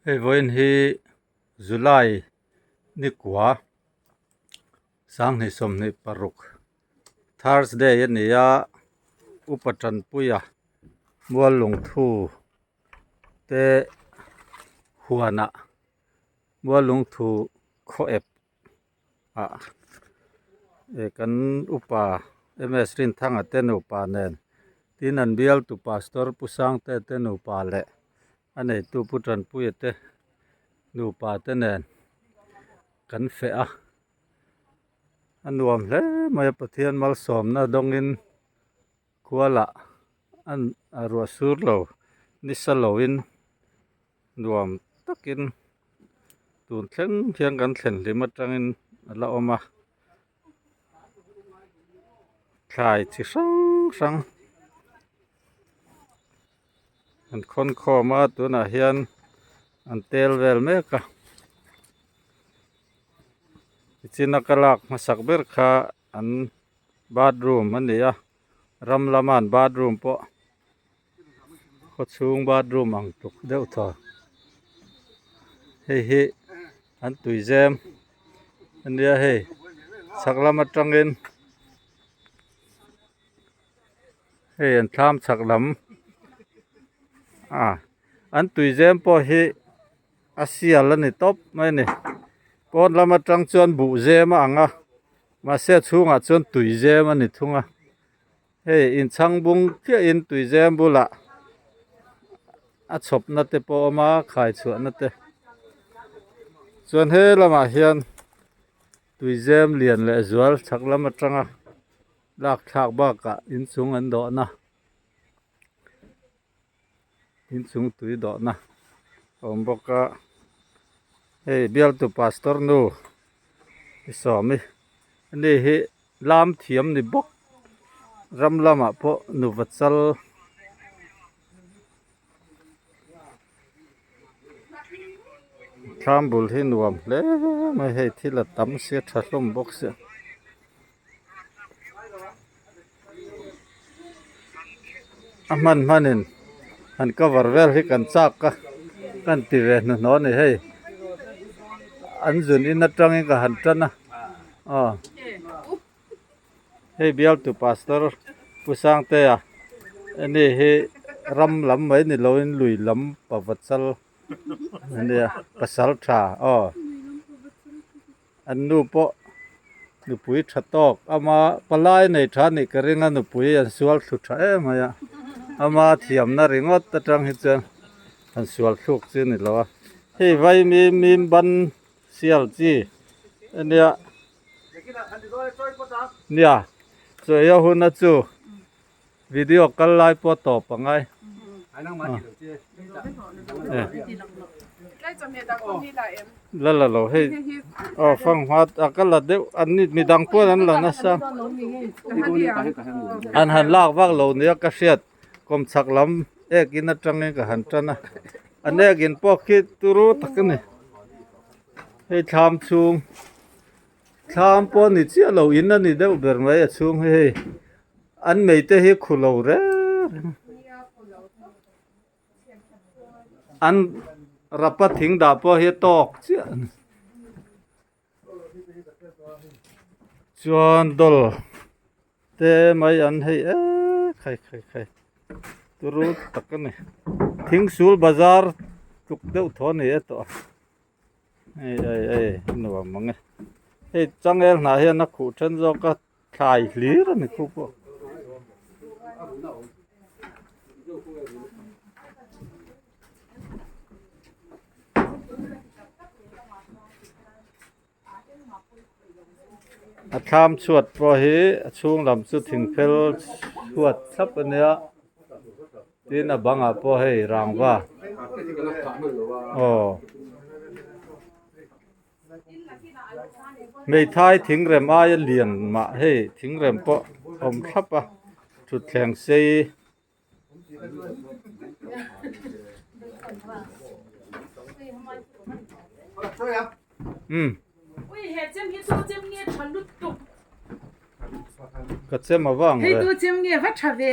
Hei vawiin hi July ni kua 2026 Thursday a ni a upa tanpuia mual lungthu te huanah mual lungthu khaw ep ah eh kan upa M S Rinthanga te nupa nen tin an bialtu pastor Pu Sangte te nupa leh a neitu Pu Tanpuia te nupa te nen kan feh a a nuam hle mai a Pathian malsawmna dawngin khualah an a ruah sur lo nisa loin. Nuam takin tun thleng hian kan thlen hlim atangin a la awm a thlai chi hrang hrang an khawn khawm a tunah hian an tel vel mek a tichina ka lak hmasak ber kha an bathroom a ni a ram lama an bathroom pawh. Khaw chhung bathroom ang tluk deuh thaw hei hi an tui zem a nia hei chhak lam atangin hei an thlam chhak lam ah an tui zem pawh hi a sial a ni tawp mai a ni pawn lam atang chuan buh zem a ang a mahse a chhungah chuan tui zem a ni thung a. Hei inchhang bung chiahin tuizem bulah a chhawpna te pawh a awm a khai chhuahna te chuan he lamah hian tuizem lian leh zual chhak lam atanga lak thlak bakah inchung an dawhna inchung tui dawhna a awm bawk a hei bialtu pastor nu i sawm i ani hi. Lam thiam ni bawk ram lamah pawh nuva chal thlam bul hi nuam hle mai hei thil a tam sia tha hlawm bawk sia. A hman hmanin han cover vel hi kan chak a kan ti ve hnuhnawh a ni hei an zun in atangin ka han tan a aw hei bialtu pastor Pu Sangtea ani hi ram lam mai ni loin lui lam pava chal a nia pasal tha aw. An nu pawh nupui tha tawk ama palai nei tha nih ka ring a nupui an sual thlu tha em mai a ama thiamna ringawt atang hi chuan han sual thluk chu ni lo a hei vaimi mim ban sial chi ania nia chawi a hun a chu video kal lai pawh tawp a ngai. La la lo hei aw fanghma a ka la deuh an ni midang pawh an la nasa an han lak vak lo nia ka hriat kawm chhak lam ek in atangin ka han tan a an ek in pawh khi turu tak a ni hei thlam chhung thlam pawh ni chiah lo in a ni deuh ber mai a chhung hi hei an mei te hi khu lo reng reng. An rapa thing dah pawh hi a tawk chiah a ni. Chuan dawl te mai an hei e khai khai khai turu tak a ni. Thingsul bazar tluk deuh thaw a ni e tawh a. Hei ei ei a nuam ang e. Hei changel hnah hian a khuh then zawk a thlai hlir a ni khu pawh. A thlam chhuat pawh hi a chhung lam chu thing fel chhuat thlap a nia tin a bangah pawh hei rangva aw hmeithai thingrem aia lian mah hei thingrem pawh a awm thlap a thutthleng sei. Ka chem avang ve. Hei tu chem nge va tha ve.